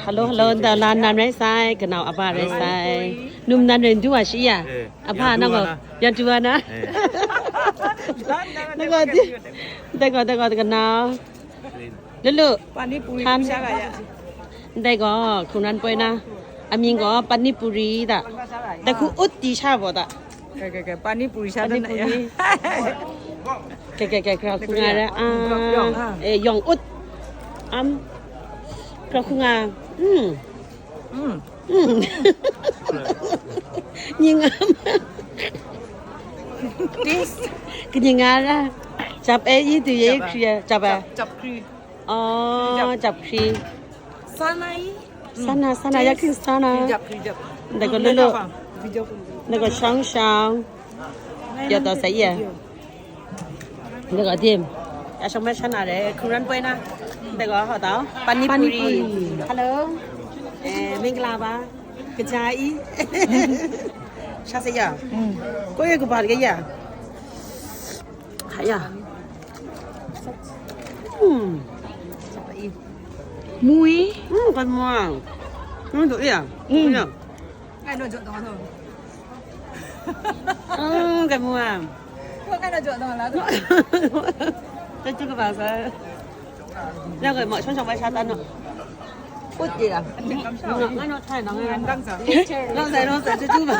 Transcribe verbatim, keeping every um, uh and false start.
Hello, hello, nda la nan rai sai, kanau aba rai sai. Num nan rai ndu wa shi ya. Eh, aba yang na du go, wa na. Yang du wa na. Eh. Na go di. Dai go, dai go, kanau. Lulu. Pani puri. Han. Dai go, hkungran poi na. Amying go pani puri da. Dai ku ut di sha bo da. Kei, kei, kei, pani puri sha pani puri. Kei, kei, kei, kra hkungara. Ah, eh, yong ut. Am. Kra hkunga. Hmm. Mm. Mm. Nying am. Peace. Kenying ara. Chap e yi tu ye kri ya. Chap a. Chap kri. Oh, chap kri. Sana yi. Sana, sana, ya kri sana. Kri chap, kri chap. Nda ko lolo. Video. Nda ko shang shang. Ya ta sa ye. Nda ko dim. Ya shang ma shana re. Kuran poi na. Nda ko ha ta. Pani puri. Hello. Eh, mingla ba. Kejai. Sha se ya. Ko ye ko ba ke ya. Ha ya. Hmm. Mui. Hmm, kan muang. Hmm, tu ya. Hmm. Ya. Ai no jok dong no. Hmm, kan muang. Ko kan no jok dong la. Tetu ke bahasa. Ya ke mak shong shong bai shatan no. Put dia. Ngai no thai nang. Nang sai nang sai tetu ba.